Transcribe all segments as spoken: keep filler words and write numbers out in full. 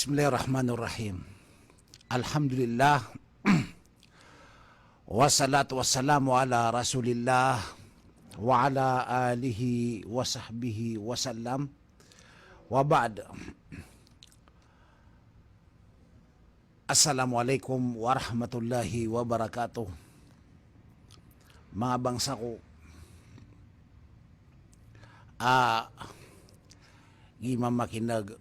Bismillahirrahmanirrahim. Alhamdulillah. Wassalatu wassalamu ala Rasulillah wa ala alihi wa sahbihi wa sallam. Wa ba'd. Assalamualaikum warahmatullahi wabarakatuh. Manga bangsa ko, a, gii mamakineg,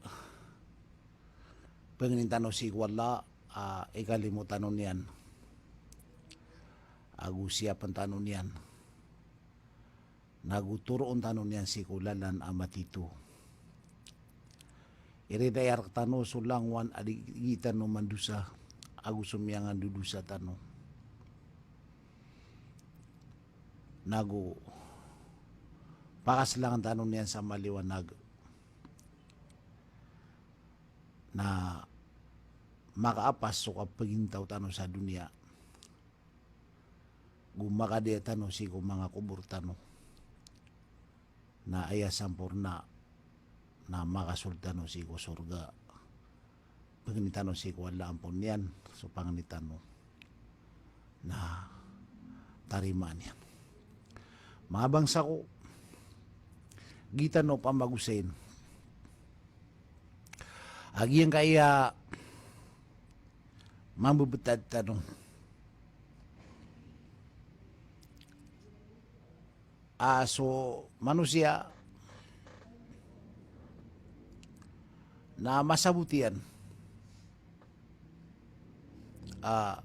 pangnin tano sii ko Allah a ikalimo tano niyan ago siyapen tano niyan, nago toroon tano niyan sii ko lalan a matito. Iritaya rektano so langowan a di, gii tano mandosa ago so miyangandodosa tano. Nago pakaselangen tano niyan sa maliwanag na makaapas so kapagintaw tano sa doniya, go makadaya tano sii ko manga kobor tano na aya samporna na makasold tano sii ko sorga. Pangnin tano sii ko Allah a ampon iyan so pangnin tano na tarimaan iyan. Manga bangsa ko, gii tano pamagosayin a giyangkaya mambebetad tano a so manosiya na masabot iyan a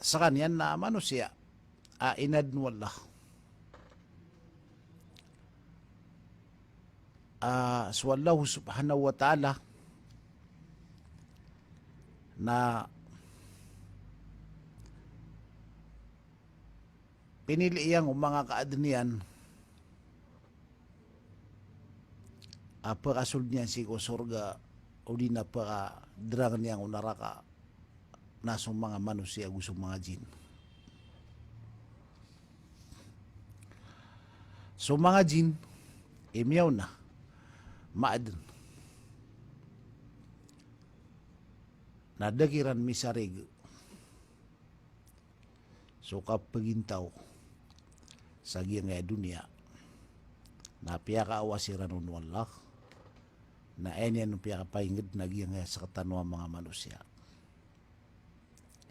sekaniyan na manosiya a inaden o Allah. A, so Allah subhanahu wa ta'ala na pinili iyan o manga kaaden iyan a pekasold iyan sii ko sorga, odi na pekaderangen iyan ko naraka na so manga manosiya ago so manga jin. So manga jin i miyaona, maaden, na da kiran misarig so kapagintaw sa giyangkaya doniya, na piyakaawas iran on o Allah, na aya niyan on piyakapainged na giyangkaya sekatano a manga manosiya.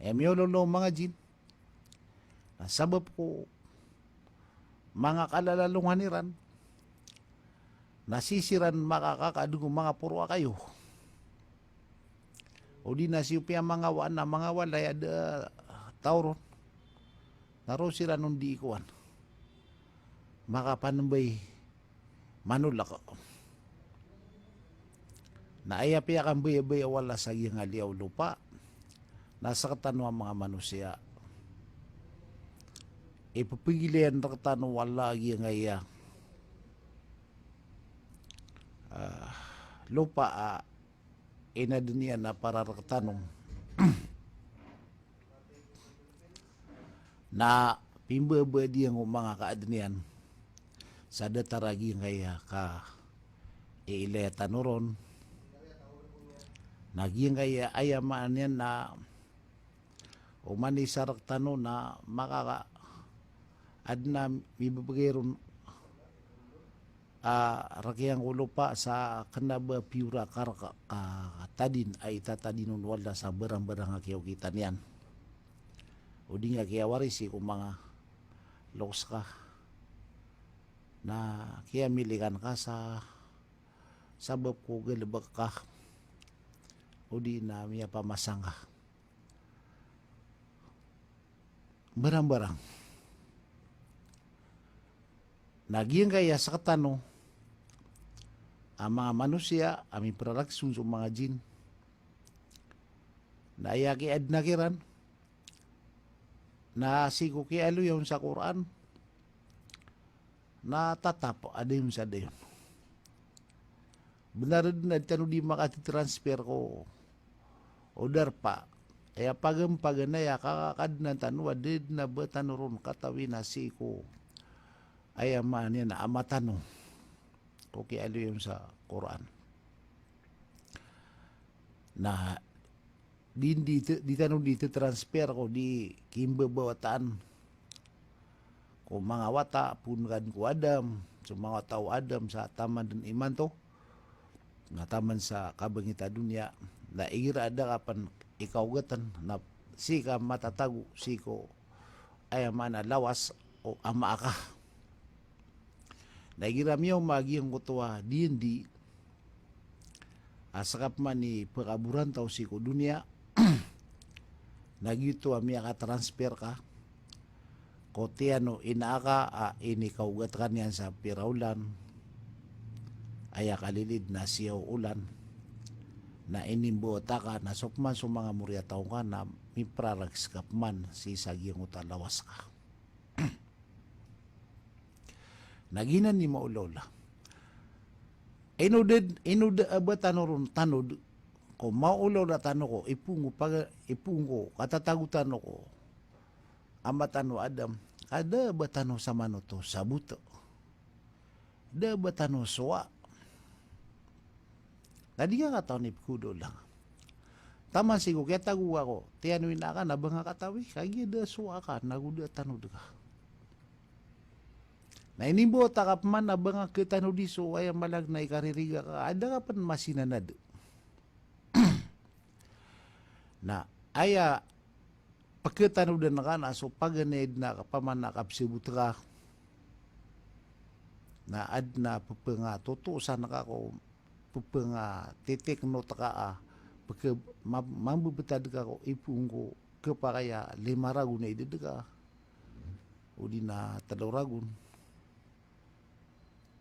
Aya miyololo o manga jin na sabap ko manga kalalalongan iran na sii siran makakakadeng o manga poro a kayo, odi na sii piya manga wa-, na manga walay a da taw ron, na roo siran on di kowan, makapanembay manolek. Na aya piyakambayabaya o Allah sa giyangkaya liyawaw o lopa na sekatano a manga manosiya, ipepegilayan rektano o Allah a giyangkaya, ah, lopa a inaden iyan a para rektano. Na pimbabaad iyan o manga kaaden iyan sa datar a giyangkaya ka iilaya tano ron. Na giyangkaya aya maana niyan na oman i isa rektano na makaka-, aden a mibebegay ron a rekiyang ko lopa sa kena ba piyora ka, ka, katadin a itatadin on o Allah sa barang-barang a kiyaokita niyan, odi nga kiyawarisi ko manga loks ka, na kiyamilikan ka sa sabap ko galebek ka, odi na miyapamasang ka. Barang-barang. Na giyangkaya sekatano a manga manosiya a miperalakson so manga jin, na aya kiyaadna kiran na sii ko kiyaaloya on sa Qur'an, na tatap a dayon sa dayon. Benar den a di tano di makati-transfer ko o darpa. Aya pagem paganay a kakadnan tano a da den a ba tano ron katawi na sii ko aya maana niyan a ama tano ko kiyaaloy on sa Qur'an. Na di, di, di tano di transfer ko di kimbabawataan ko manga wata, poon ka dn ko Adam, so manga wata o Adam sa taman dn imanto, na taman sa kabangita doniya, na igira a da ka pn ikaogatn, na sii ka matatago sii ko, aya maana, lawas o ama aka. Na igira miyaoma giyangkoto a D and D a ska pman i pkaborantaw sii ko doniya, na giyoto a miyaka-transfer ka ko tiyan o ina aka a inikaogat ka niyan sa piraolan, aya kalilid na siyaw olan, na inimbawata ka na so pman so manga moriyataw ngka na miprarag ska pman sii sa giyangkoto a lawas ka. Na giyanan i maolaola. Ino da, ino da a ba tano ron tanod, ko maolaola tano ko ipoon ko paga, ipoon ko katatago tano ko ama tano Adam, ka da a ba tano samanoto sabot. Da a ba tano sowa. Na di ngka katawan i pkhaolaola. Taman sii ko kiyatago ka ko tiyan o ina aka na ba ngka katawi, kagiya da a sowa ka, nago da a tanod ka. Na inimbawata ka pman na ba ngka khatanodi so aya maana na ikaririga ka, a da ka pn masinanad. Na aya pkhatanodan ka na so paganay dn a kapaman a kapsabot ka, na adn a pphangatotosan ka ko, pphangatitiknot ka a, pkha-, ma-, mambebetad ka ko ipoon ko khapakay a lima ragon a idad ka, odi na tlo ragon.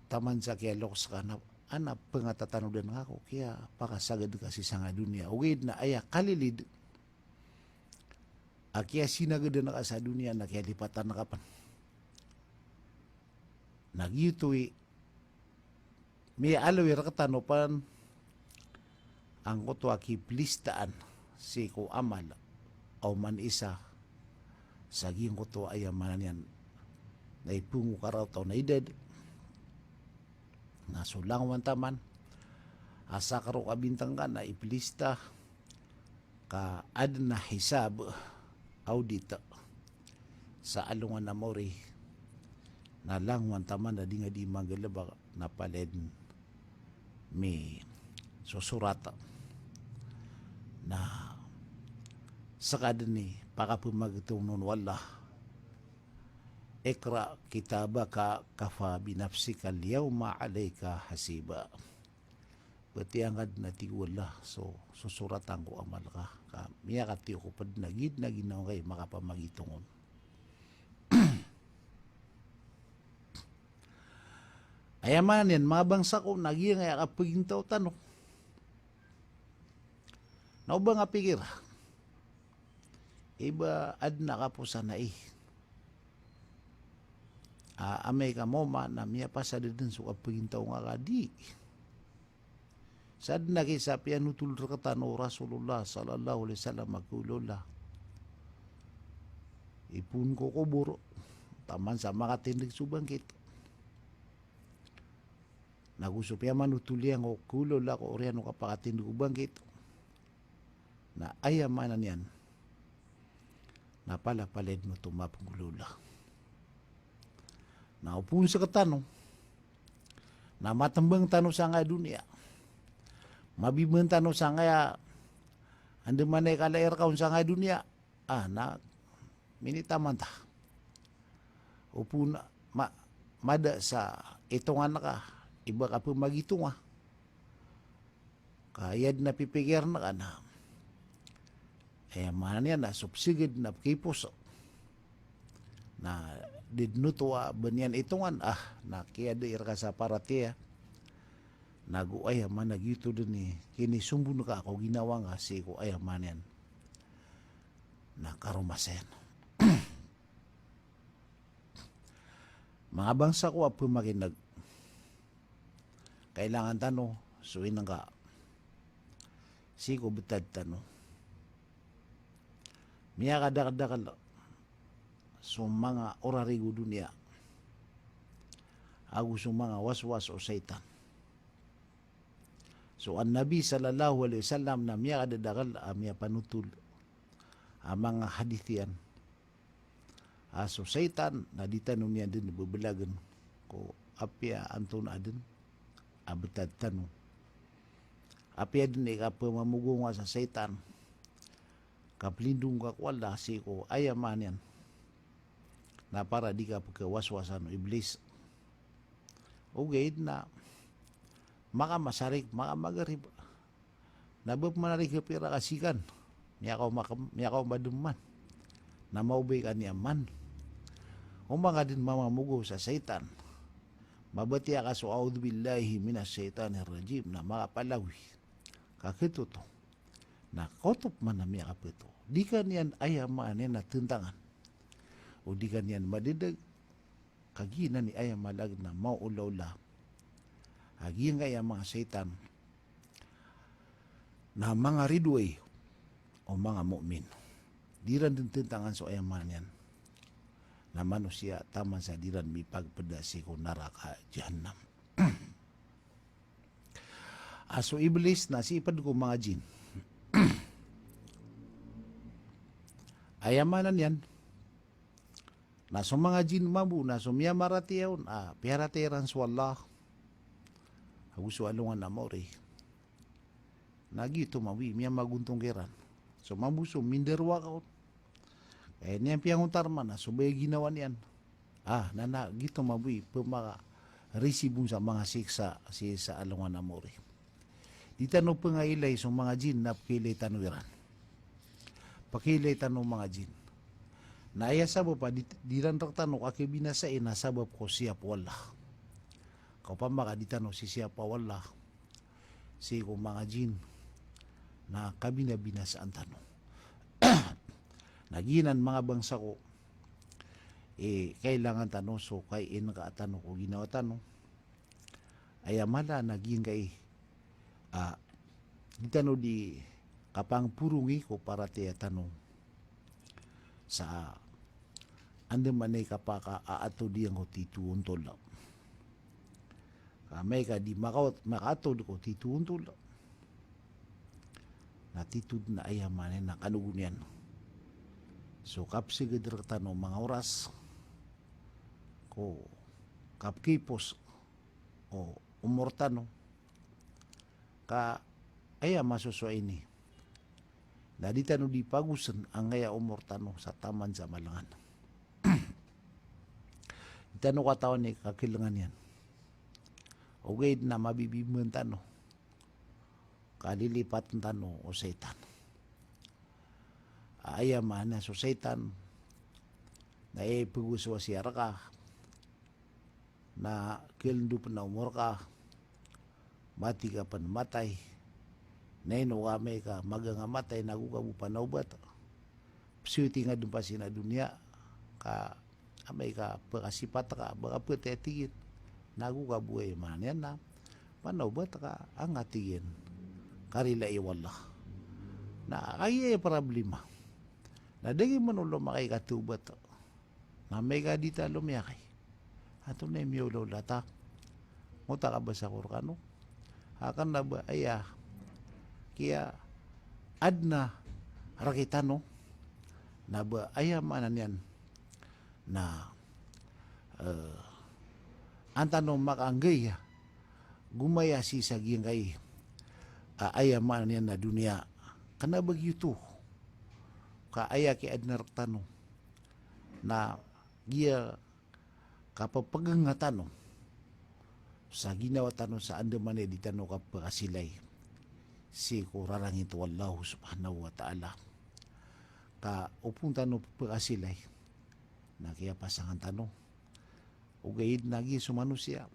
Taman sa kiyaloks ka na, ana pngatatanodan ka ko kiyapakasagad ka sii sangkai a doniya. Ogaid na aya kalilid a kiyasinagadan ka sa doniya na kiyalipatan ka pn. Na giyoto i miyaaloy rktano pn angkoto a kiplistaan sii ko amal a oman isa sa giyangkoto a aya maana niyan na ipoon ko karaotaw na idad. Na so langowan taman a sakaro kabintang ka na iplista ka adn a hisab, audit, sa alongan a maori, na langowan taman a di ngka di manggalbk na palaya dn misosorat. Na ska dn i pakapmagitongon o Allah, "Iqra kitabaka kafa binafsikal yawma alayka hasiba." Batiya ngka dn, a tig o Allah, so, so sorat angko amal ka, ka miyakatiyo ko pd na giya dn a ginawa ngka i makapamagitongon. Aya maana niyan, manga bangsa ko, na giyangkaya kapagintaw tano. Na oba ngka pikira, iba adn a kaposan ai. A, amay ka maoma na miyapasad dn so kapagintaw ngka ka di. Sa dn a kisa piyanotol rktano o Rasulullah sallallahu alaihi wasallam a khaolaola. Ipoon ko kobor, taman sa makatindg so bangkit. Nago so piyamanotol iyan ko khaolaola ko oriyan o kapakatindg o bangkit. Na aya maana niyan na palaya palaya dn oto mapnggolaola. Na o poon sktano na matmbang tano sangkaya doniya, mabiman tano sangkaya andamanaya i kala i rka on sangkaya doniya, a, na minitaman ta. O poon ma-, mada sa itongan ka, iba ka pmagitonga. Ka aya dn a pipikiran ka na, aya maana niyan na so psagad na pkipos. Na di dn oto a ba niyan itongan, a, na kiyada i rka sa paratiyaya. Nago aya maana giyoto dn i kinisombon ka ko ginawa ngka sii ko, aya maana niyan na, karomasayan. Manga bangsa ko a pmakineg, kailangan tano so inengka sii ko btad tano. Miyakadakdakl so manga orarig o doniya ago so manga waswas o shaytan. So an Nabi sallallahu alaihi wasallam na miyakadadakel a miyapanotol a manga hadith iyan a so saitan na di tano niyan den bebelagen ko apiya antonaa den a betad tano. Apiya den i kapemamogonga sa saitan, kaplindong ka ko Allah sii ko aya maana niyan na para di ka pekewaswasan o Iblis. Ogaid na makamasarik, makamagarib. Na ba pman a riga pira ka sikan, miyakaoma, miyakaoma den man. Na maobay ka niyan man. O manga den mamamogo sa saitan, mabatiya ka so "A'udhu billahi minash shaitanir rajim" na makapalawi ka ketoto. Na koto pman a miyakapeto. Di ka niyan aya maana niyan na tentangan. O di ka niyan madedeg. Kagiya nan i aya maana niyan na maolaola a giyangkaya manga saitan na manga ridoay o manga mu'min. Di ran den tentangan so aya maana niyan na manosiya taman sa di ran mipagpeda sii ko naraka jahannam. A so Iblis na sii ped ko manga jin. Aya maana niyan na so manga jin mambo na so miyamaratiyaya on a piyaratiyaya iran so Allah ago so alongan a maori, na giyoto mambo i miyamagontong kiran. So mambo so mindarowaka on, kaya niyan piyangotarma na so ba i ginawa niyan. Ah, na, na giyoto mambo i pemakarisibo on sa manga siksa sii sa alongan a maori. Di tano pengailay so manga jin na pekiilay tano iran. Pekiilay tano manga jin. Na aya sabap a di, di ran rektano kakibinasai na sabap ko siyap o Allah. Ka opama ka di tano sisiyapa o Allah sii ko manga jin, na kabinabinasaan tano. Na giyanan manga bangsa ko, eh, kailangan tano so kainka tano ko ginawa tano. Aya mala na giyangkai a di tano di kapangporongi ko paratiyaya tano sa andamanaya i kapakaatod iyan ko tito ontol. Ka amay ka di makaot, makaatod ko tito ontol, na tito den a aya maana niyan na kanogon iyan so kapeseged rektano manga oras ko kapekipos o omor tano. Ka aya masosowa ini na di tano di pagosen angkaya omor tano sa taman sa malengan. Di tano katawan i kakelengan iyan. Ogaid na mabibimben tano, kalilipaten tano o saitan. Aya maana so saitan na aya ipegosowasowasa reka na kelendopen a omor ka, mati ka pen matay. Na ino ka amay ka maga nga matay na ago ka bo panawbat. Pesiyo tingad den pasin a doniya ka amay ka pekasipat ka ba ka petay a tig iyan. Na ago ka bo, aya maana niyan na panawbat ka anga tig iyan, karilai o Allah. Na aya problema na da giya manolon makay katawbat. Na amay ka di ta lomiyakay, antonaa i miyaolaola ta? Ngoto a kabasa ko rekano a kena ba aya kiyaadna rektano na ba aya maana niyan na, eh, an tano makaanggay a gomaya sii sa giyangkai a aya maana niyan na doniya. Kena ba giyoto ka aya kiyaadna rektano na giya kapepegenga tano sa ginawa tano sa andamanaya di tano kapekasilay sii ko rarangit o Allah subhanahu wa ta'ala. Ka opama tano pekasilay na kiyapasangan tano. Ogaid na giya so manosiya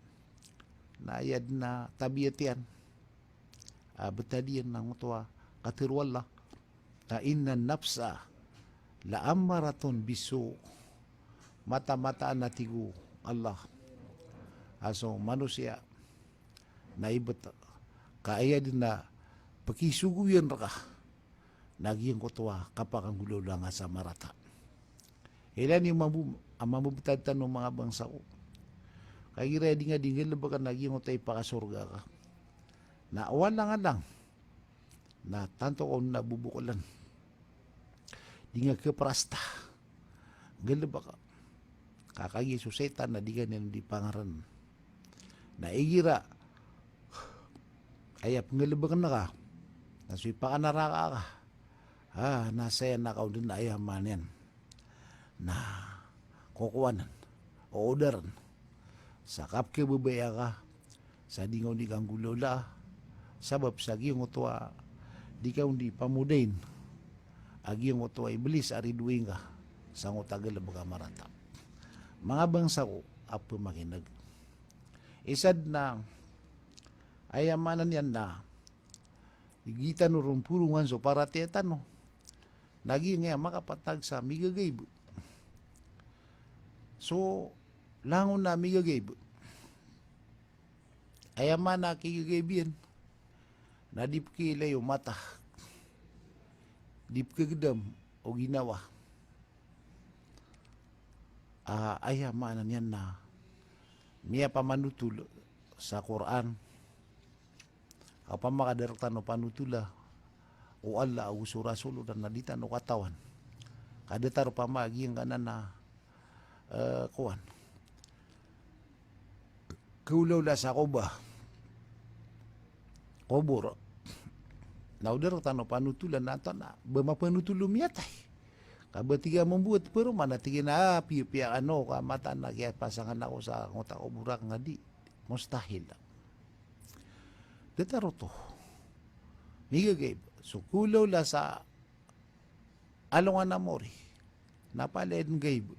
na aya den a tabiat iyan a betad iyan na ngoto a katharo o Allah, na innan nafsa la ammaratun bissu. Mataan-mataan a tig o Allah a so manosiya na ibet ka aya den a pekisogoyan reka na giyangkoto a kapakanggolawla nga sa marata. Ilaya niyo mambo a mambo betad tano manga bangsa ko. Ka igira di nga di nggalebek na giyangkoto a ipakasorga ka, Na o alang-alang na tanto ka on na bobokolan. Di nga kaprasta. Galebek ka. Ka kagiya so setan na di ka niyan di pangaran. Na igira aya penggalebeken ka na so ipakanaraka ka. Ah, na saya na ka on den aya maana niyan na kokowanan, oodaren sa kapekebebaya ka, sa di nga on di kanggolawlaa, sabap sa giyangkoto a di ka on di pamodain a giyangkoto a Iblis a ridoay ngka sangkoto a galebek a marata. Manga bangsa ko a pemakineg. Isa den a aya maana niyan na di tano ron porongan so paratiyaya tano. Na giyangkaya makapatag sa migagaib. So langon a migagaib. Aya maana a kigagaib iyan na di pekiilay o mata, di pekegedam o ginawa. Ah, aya maana niyan na miyapamanotol sa Qur'an. Opama ka da rektano panotola o Allah ago so Rasul, na di tano katawan. Ka datar opama giyangkanan a, eh, kowan, kaolawla sa koba, kobor. Na o da rektano panotola na antonaa ba mapanotol o miyatay? Ka ba tig a mamboat paroman na tig iyan a, ah, piyapiya ano ka mataan a kiyapasangan ako sangkoto a kobor akn, a di. Mustahil. Datar oto. Migagaib. So kaolawla sa alongan a mori na palaya den gaib.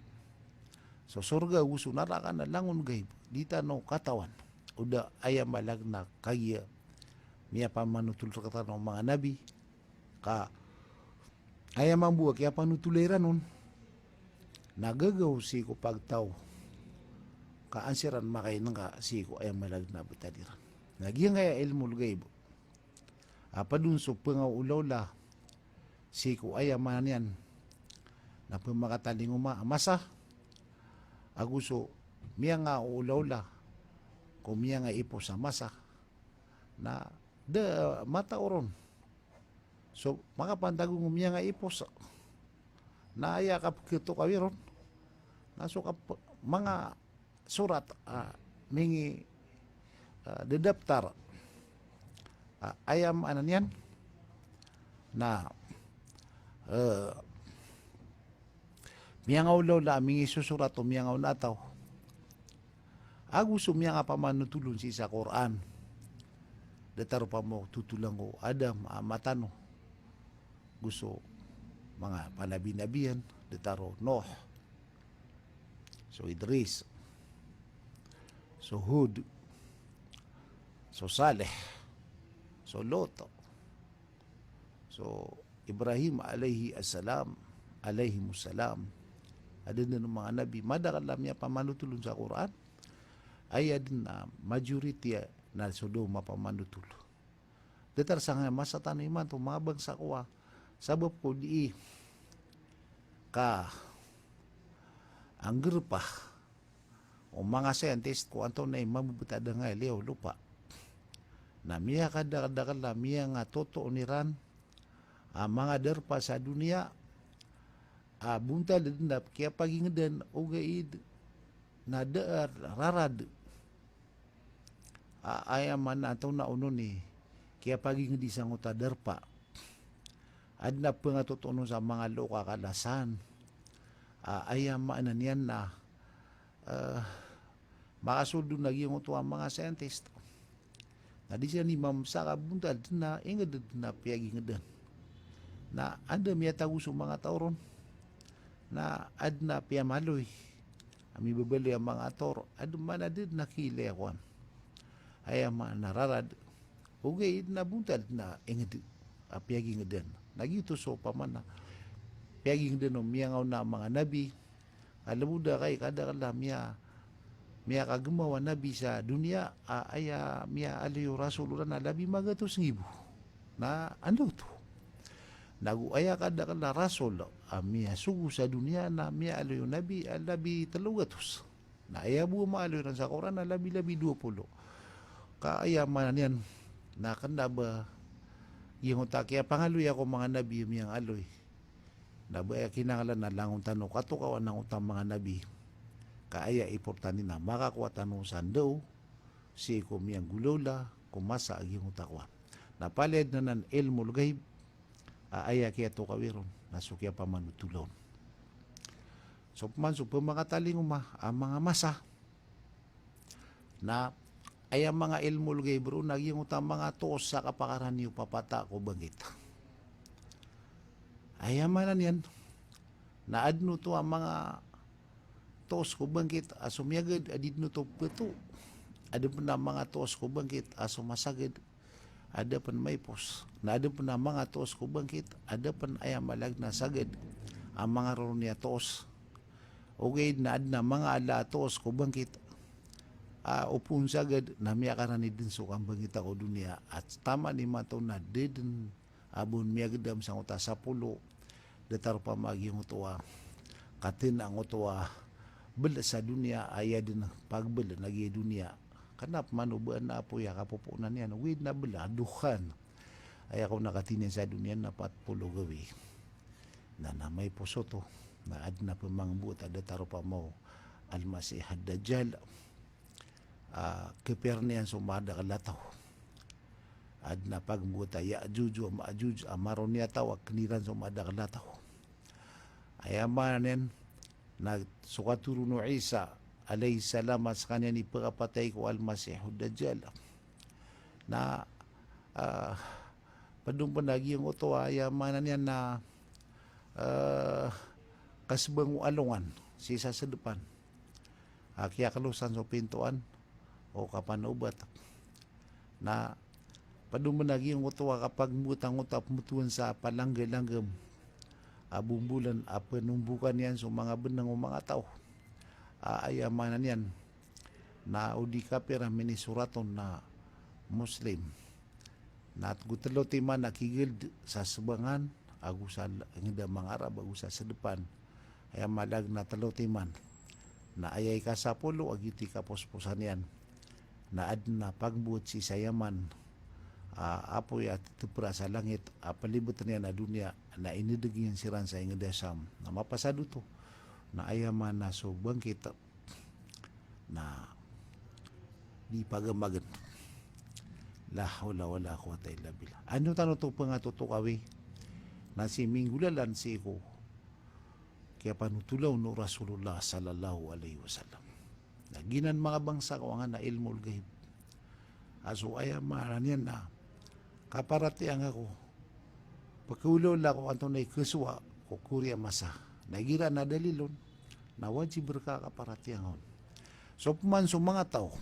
So sorga ago so naraka na langon gaib. Di tano katawan. O da aya maana na kagiya miyapamanotol rektano o manga nabi. Ka aya mambo a kiyapanotolay ran on na gagaw sii ko pagtaw ka an siran makainengka sii ko aya maana na betad iran. Na giyangkaya ilmul gaib a ped on so pengaolawla sii ko aya maana niyan na pemakatalingoma a masa ago so miyangaolawla ko miyangaipos a masa na da mataw ron. So makapantag o miyangaipos na aya kapeketokawi ron na so kap-, manga sorat, ah, mingi, ah, dedaptar. Ah, aya maana niyan na, eh, miyangaolawla a mingisosorat o miyangaona a taw ago so miyangapamanotol on sii sa Qur'an. Datar opama o totolan ko Adam a ama tano, go so manga panabi-nabiyan, datar o Nuh, so Idris, so Hud, so Saleh, so Lut, so Ibrahim alayhi assalam, alayhimus salam. Aden den o manga nabi, madakel a miyapamanotol on sa Qur'an. Aya den a majority na so da mapamanotol. Datar sangkaya masa tano imanto, manga bangsa ko a, sabap ko dii ka anggerpa o manga scientist ko antonaa i mamebetad angkaya liyawaw lopa. Na miyakadakdakel a miyangatotoon iran a manga darpa sa doniya a bontal den a kiyapagingedan, ogaid na da a rarad. A, aya maana antonaa onon i kiyapagingedi sangkoto a darpa. Aden a pengatotoon on sa manga loka kalasan. A, aya maana niyan na, eh, makasold on a giyangkoto a manga scientist. Na di siran di mamesa ka bontal den a inged den a piyagingedan. Na aden a miyatago so manga taw ron. Na aden a piyamaloy a mibabaloy a manga taw ron. Aden man a da den a kiilay a kowan. Aya maana rarad. Ogaid na bontal den a inged a piyagingedan. Na giyoto so opama na piyagingedan o miyangaona a manga nabi. Ka lebo da kai kadakel a miya, miyakagemaw a nabi sa doniya a aya miyaaloy o rasul iran a labi magatos ngibo. Na anda oto? Nago aya kadakel a rasul a miyasogo sa doniya na miyaaloy o nabi a labi telo gatos. Na aya bo a maaloy iran sa Qur'an a labi-labi dowa polo. Ka aya maana niyan Na kna ba giyangkoto a kiyapangaloya ko manga nabi a miyangaloy. Na ba aya kinanglan na langon tano katokawan angkoto a manga nabi. Ka aya importante na makakowa tano sa ndaw sii ko miyanggolawla ko masa a giyangkoto a kowan. Na palaya dn anan ilmul ghaib a aya kiyatokawi ron na so kiyapamanothola on. So pman so pmakatalingoma a manga masa na aya manga ilmul ghaib ron na giyangkoto a manga toos sa kapakarani o papata ko bangkit. Aya maana niyan na adn oto a manga toos ko bangkit a so miyagad a di dn oto pto. Adn pn a manga toos ko bangkit a so masagad a da pn maipos. Na adn pn a manga toos ko bangkit a da pn aya maana na sagad a manga roroni a toos. Ogaid na adn a manga ala a toos ko bangkit a opon sagad na miyakarani dn so kambangkita ko doniya a taman imanto na da dn a ba on miyagdam sangkoto a sapolo datar opama a giyangkoto a katana angkoto a bl sa doniya a aya dn pagbl na giya doniya. Kna pman o ba na apoy a kapopoonan iyan, ogaid na bl a dokhan. Aya ko na katiniyan sa doniya na pat polo gawii. Na, na maipos oto na adn a pmangboot a datar opama o Al-Masih Ad-Dajjal a kpiyar iyan so madakl a taw. Adn a pagmboot a Ya'juj wa Ma'juj a maroni a taw a kn iran so madakl a taw. Aya maana niyan na so katoron o Isa alayhis salam a skaniyan i pkapatay ko Al-Masih Ad-Dajjal. Na, ah, pd on pn a giyangkoto a aya maana niyan na, ah, kasbang o alongan sii sa sdpan a kiyaklosan so pintoan o kapanobat. Na pd on pn a giyangkoto a kapagmboot angkoto a pmbtowan sa palanggalanggam a bombolan a pnombokan iyan so manga bnng o manga taw. A aya maana niyan na o di kapir a minisorat on na Muslim. Na go tlo timan a kigold sa sbangan ago sa ingd a manga Arab ago sa sdpan. Aya maana na tlo timan. Na aya ikasapolo a giyoto i kaposposan iyan na adn a pagmboot sii sa Yaman a apoy a tpra sa langit a plibtn iyan a doniya na inidg iyan siran sa ingd a Sham. Na mapasad oto na aya maana so bangkit na di pagamagn. La hawla wala quwwata illa billah. Ano tano oto pngatotokawi na sii minggolalan sii ko kiyapanotola on o Rasulullah sallallahu alaihi wasallam. Na giyanan manga bangsa ko angkanan a ilmul ghaib. A so aya maana niyan na kaparatiyaya ngka ko pkhaolawla ko antonaa i khasowa ko kori a masa. Na igira na dalil on na wajib rka a kaparatiyaya ngka on. So pman so manga taw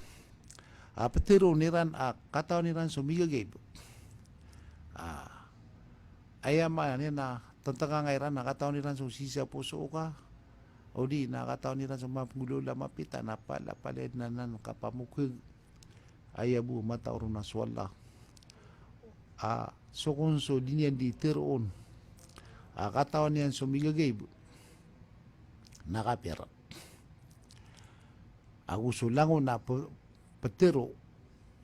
a ptharoon iran a katawan iran so migagaib. A aya maana niyan na tntngkangay iran a katawan iran so sii sa poso ka, odi na katawan iran so mapnggolawla mapita na palaya palaya dn anan kapamokhag. Aya bo a matao ron na so Allah a so kon so di niyan di tharoon a katawan iyan so migagaib na kapir. Ago so langon a p-, ptharo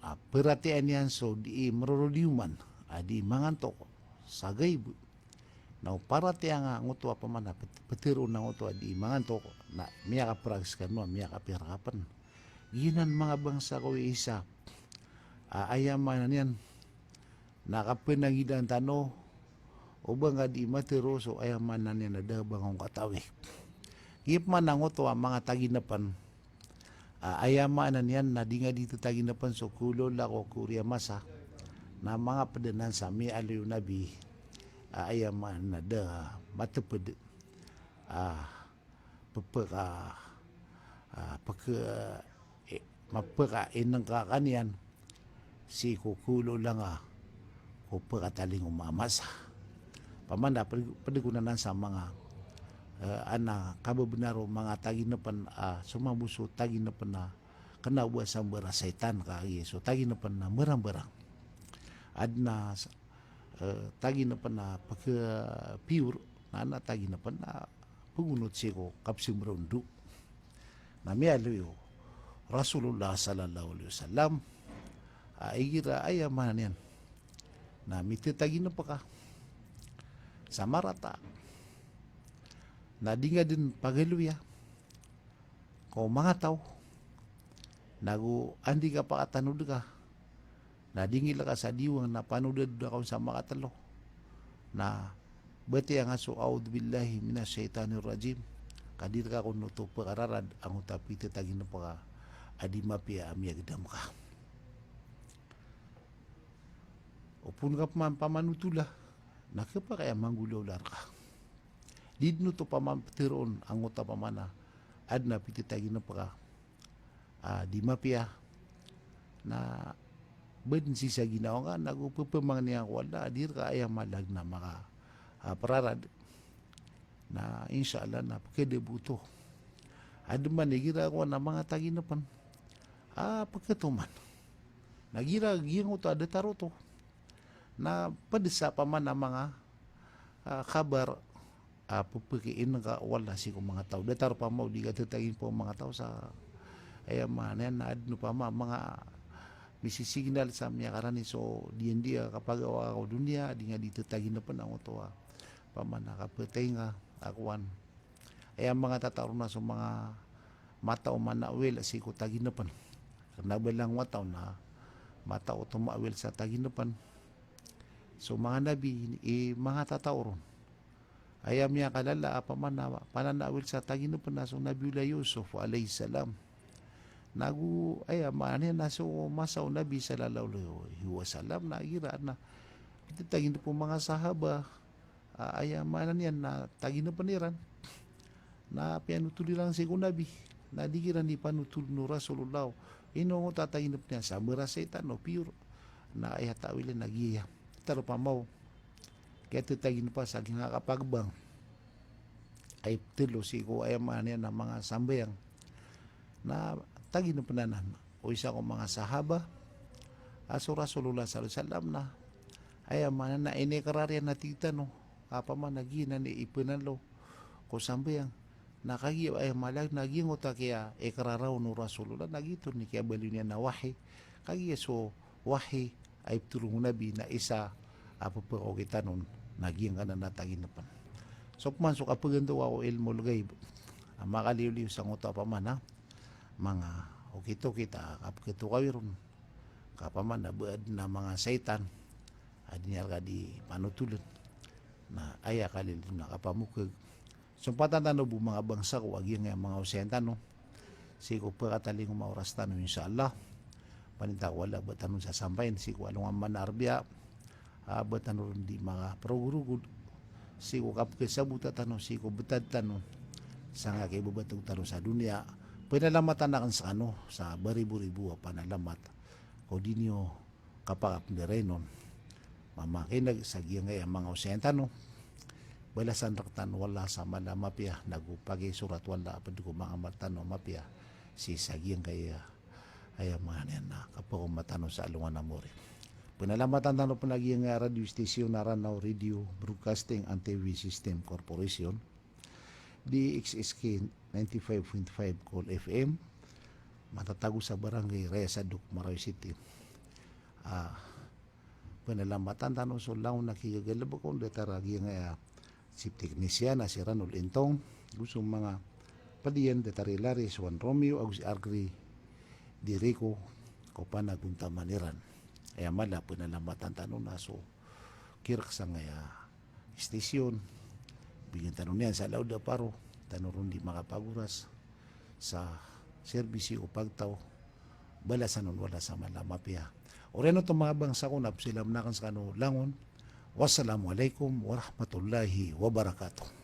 a paratiyayaan iyan so di i mrorodiyoman a di i mangantok sa gaib. Na o paratiyaya ngka angkoto a pman a pth-, ptharoon angkoto a di i mangantok na miyakaprag skano a miyakapir ka pn. Giyanan manga bangsa ko isa a aya maana niyan na kapnangidan tano o ba ngka di matharo so aya maana niyan na da a ba ngka on katawi. Giya pman angkoto a manga taginpn a aya maana niyan na di ngka di tataginpn so khaolawla ko kori a masa na manga pd anan sa miyaaloy o Nabi a aya maana na da matpd a pphaka, a, pkha, e, mapkhainnngka ka niyan sii ko khaolawla ngka ko pkatalingoma a masa. Pman da pd-, pd ko anan sa manga, e, ana kababnar o manga taginpn a somambo so taginpn a kna o ba sambar a shaytan kagiya so taginpn a mbarangbarang. Adn a, e, taginpn a pkha-pure na, na taginpn a pgonot sii ko kapsimrondo. Na miyaaloy o Rasulullah sallallahu alaihi wasallam A igira aya maana niyan na mitataginep ka sa marata, na di nga den pagaloya ko manga taw, nago andi ka pakatanod ka, na dingil ka sa diwang na panodad ka on sa makatelo, na batiya nga so "A'udhu billahi minash shaitanir rajim", ka di rka kon oto pekararad angkoto a pitataginep ka a di mapiya a miyagedam ka. Opama ka paman, pamanotola, na kepakay a manggolawla rka. Di den oto paman peteroon angkoto a paman a aden a pitataginep ka a di mapiya, na ba den sii sa ginawa ngka, nago pepemangni ngka ko Allah a di rka aya malag na maka, a, perarad. Na insha Allah na pekede bo oto. Aden man igira kowan a manga taginepen a peketoman. Na igira giyangkoto a datar oto, na ped sa paman a manga, a, kabar a pepekiin ka o Allah sii ko manga taw. Datar paman o di ka tetaginep o manga taw sa, aya maana niyan na aden o paman a manga misisignal sa miyakarani so diyandiya kapagawa ko doniya, di nga di tetaginepen angkoto a paman a kapetay nga a kowan. Aya manga tataw ron na so manga mataw o manawil sii ko taginepen. Kena ba langon a taw na mataw oto mawil sa taginepen. So manga nabi i manga tataw ron. Aya miyakalala a paman a pananawil sa taginepen na so Nabiullah Yusuf alayhis salam. Nago aya maana niyan na so masa o Nabi sallallahu alayhi wasallam na igira na tetaginep o manga sahaba, a, aya maana niyan na taginepen iran. Na piyanotol iran sii ko Nabi. Na di kiran di panotol o Rasulullah. Ino angkoto a taginepen iyan, sa mera saitan o pure. Na aya tawil iyan na giya. Taro paman o kiyatetaginepa sa giyangkaya kapagbang. Ay telo sii ko aya maana niyan na manga sambayang. Na taginepen anan o isa ko manga sahaba a so Rasulullah sallallahu alayhi wasallam na aya maana na inikrar iyan a tig tano a paman a giya nan i ipenalo ko sambayang. Na kagiya aya malag na giyangkoto a kiyaikrar on o Rasulullah na giyoto i kiyabaloy niyan a wahi. Kagiya so wahi a ipetero o Nabi na isa a pepekaokit anon na giyangkanan a taginepen. So paman so kapegantaw ko ilmul ghaib a makaliyoliyo sangkoto a paman a manga okit-okit a kapeketokawi ron. Ka paman a ba aden a manga saitan a di niyan rka di panotolen. Na aya kalilid na kapamokeg. Sompatan tano bo manga bangsa ko a giyangkaya manga osayan tano sii ko pekatalingoma a oras tano, insha Allah. Paninta ko Allah ba tano sasampain sii ko alongan a Arbiya, a ba tano ron di makaperogorogod sii ko kapekesabota tano sii ko betad tano sangkai a ibabatog tano sa doniya. Panalamatan aken sekano sa baribo-ribo a panalamat ko di niyo kapakapenderenon. Mamakineg sa giyangkaya manga osayan tano. Balasan rektano o Allah sa mala a mapiya, nago pakisorat o Allah a ped ko manga amal tano a mapiya sii sa giyangkaya, aya maana niyan na kapekoma tano sa alongan a mori. Panalamatan tano pen a giyangkaya radio station a Ranao Radio Broadcasting and T V System Corporation, D X S K ninety-five point five Cool F M, matatago sa Barangay Raya Sadok, Marawi City. A, panalamatan tano so langon a kigagalebek on, datar a giyangkaya chief technician a si Ranul Intong, go so manga ped iyan, datar i Laris, Juan Romeo, ago si Argri Dirico, ko panagontaman iran. Aya mala a panalamatan tano na so kirek sangkaya station. Bigan tano niyan sa laod a paro, tano ron di makapagoras sa serbisyo o pagtaw. Balasan on o Allah sa mala a mapiya. Oriyan oto manga bangsa ko, na pesalam aken sekano langon. Wassalamu alaikum warahmatullahi wabarakatuh.